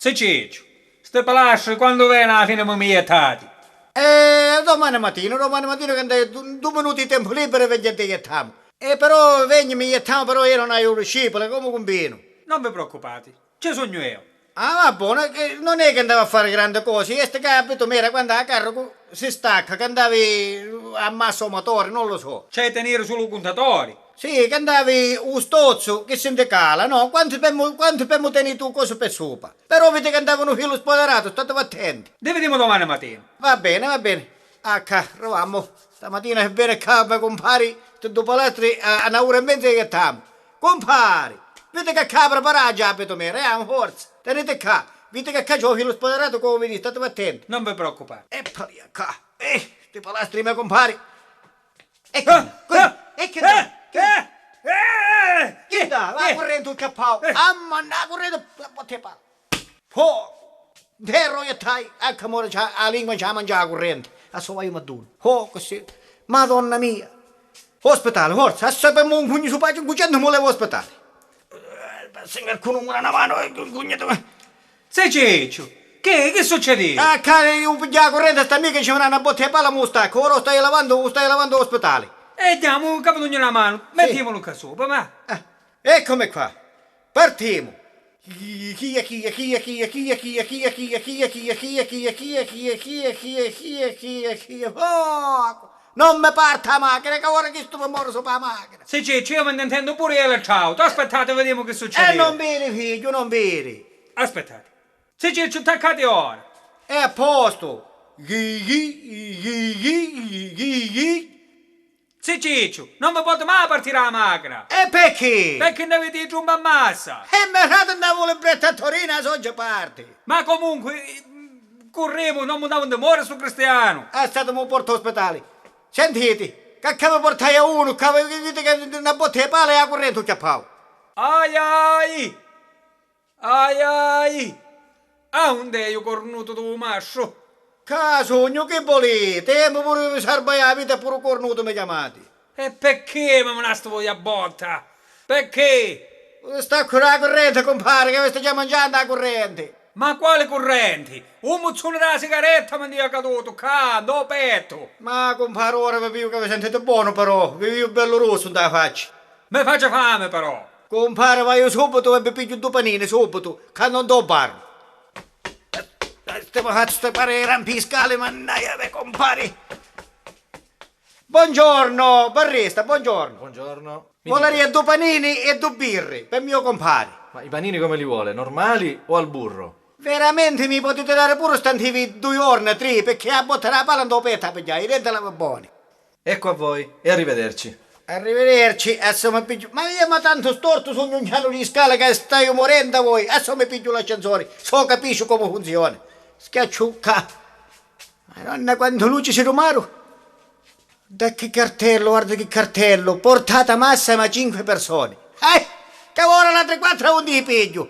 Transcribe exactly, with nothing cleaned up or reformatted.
Zi Cicciu, sti pilastri quannu veni a la fini mi mi jettati? E domani matina, domani matina ca nd'haiu du, du minuti di tempu libiri, vegnu e ti jettamu. E però vegni, mi jettamu, però iu non haiu u discipulu, comu cumbinu? Non vi preoccupati, ci sugnu iu. Ah, va bonu, eh, non è che nd'havi a fari grandi cosi, esti ca abitumu, mira, quannu a carrucu si stacca, ca nd'havi a massa u motori, non lu so. C'hai a teniri sulu u cuntatori? Sì, ca nd'havi u stozzu chi si ndi cala, no? Quantu pemu, quantu pemu teni tu cosu pi supra? Però vidi ca nd'havi nu filu spoderatu, stativi attenti. Ndi vidimu domani matina. Va beni, va beni. Ah, ccà, arrivammu. Stamatina si veni ccà me cumpari, sti du pilastri a, a na ura e menza i jettamu. Cumpari! Vidi ca ccà priparau già abbitu mia, eh, forza. Teniti ccà. Vidi ca ccà c'è u filu spoderatu, comu vidi, stativi attenti. Non vi preoccupati. E paria ccà. Eh, sti pilastri, me cumpari. E chi, ah, e chi, ah, e chi, eh, chi, eh, chi, eh, chi, la currenti u cchiappau. Eh. Amma, na currenti, la botti e pala. Focu! Nterra u jettai, eccu, amore, c'ha, a lingua ci a mangià a currenti. Asso vaiu m'addunu. Focu, sì. Madonna mia! Ospitali, forza, assapemu un cugnu su paci un cucentu mu levu ospitali. Eh, si qualcunu mu da na manu, eh, un cugnettu. Zi Cicciu, chi, chi succedì? Ah, cari, iu pigghià a currenti, sta amica ci veni na botta e pala mu stacca, ora u stai lavandu, u stai lavandu ospitali. E diamu, ca vi dugnu na manu, mettimulu ccà supra, ma. Ah, eccomi qua. Partimu! Focu! Non mi parta a machina, ca ora chistu mi mori supra a machina! Si Cicciu, io mi nni intendu puru i elettrautu. Aspettate, vidimu chi succedì. E non viri, figghiu, non viri. Aspettate. Si Cicciu, taccati ora. È a postu. Si Cicciu, non vi poti mai partiri a machina! E pecchì? Pecchì nd'aviti i trumbi a massa! E me frati nd'havi u librettu a Torinu, a soggia parti! Ma comunque, currimu, non mu davu ndi mori stu cristianu! Assatemu u porta ospitali! Sentiti, ca ccà vi portai a unu, ccà vi vidi ca na botta e pala e a currenti u cchiappau! Ai ai! Ai ai! Aundi è u cornutu dû mastru? Ccà sugnu, chi vuliti? Emu puru vi sarbai a vita e puru cornutu mi chiamati. E pecchì mi manastivu a botta? Pecchì? Sta cu la currenti, cumpari, ca vi sta già mangiandu a currenti. Ma quali currenti? U muzzuni dâ sigaretta mi nia cadutu ccà, ntô pettu. Ma cumpari, ora vi viu ca vi sentiti bonu, però, vi viu bellu russu ntâ facci. Mi faci fami, però! Cumpari, vaiu subitu e vi pigghiu du panini, subitu, ca non dô bar. Sti mi fazzu stipari i rampi i scali, mannaia me cumpari. Buongiorno, barrista, buongiorno. Buongiorno. Mi dica. Voleria du panini e du birri, pi mio compari. Ma i panini come li vuole, normali o al burro? Veramenti mi potiti dari puru stantivi du jorna, tri, picchì a botta dâ pala ntô pettu a pigghiai, i denti l'avi boni. Ecco a voi, e arrivederci. Arrivederci, e si mi pigghiu, ma iu ma tantu stortu sugnu un cianu di scala ca staiu murendu a voi, e si mi pigghiu l'ascensori, so capisciu comu funziona. Schiacciu ccà. Madonna, quantu luci si rumaru! Da chi cartellu, guarda chi cartellu, portata massima cinque persone. Eh! Ca ora l'atri quattru aundi i pigghiu?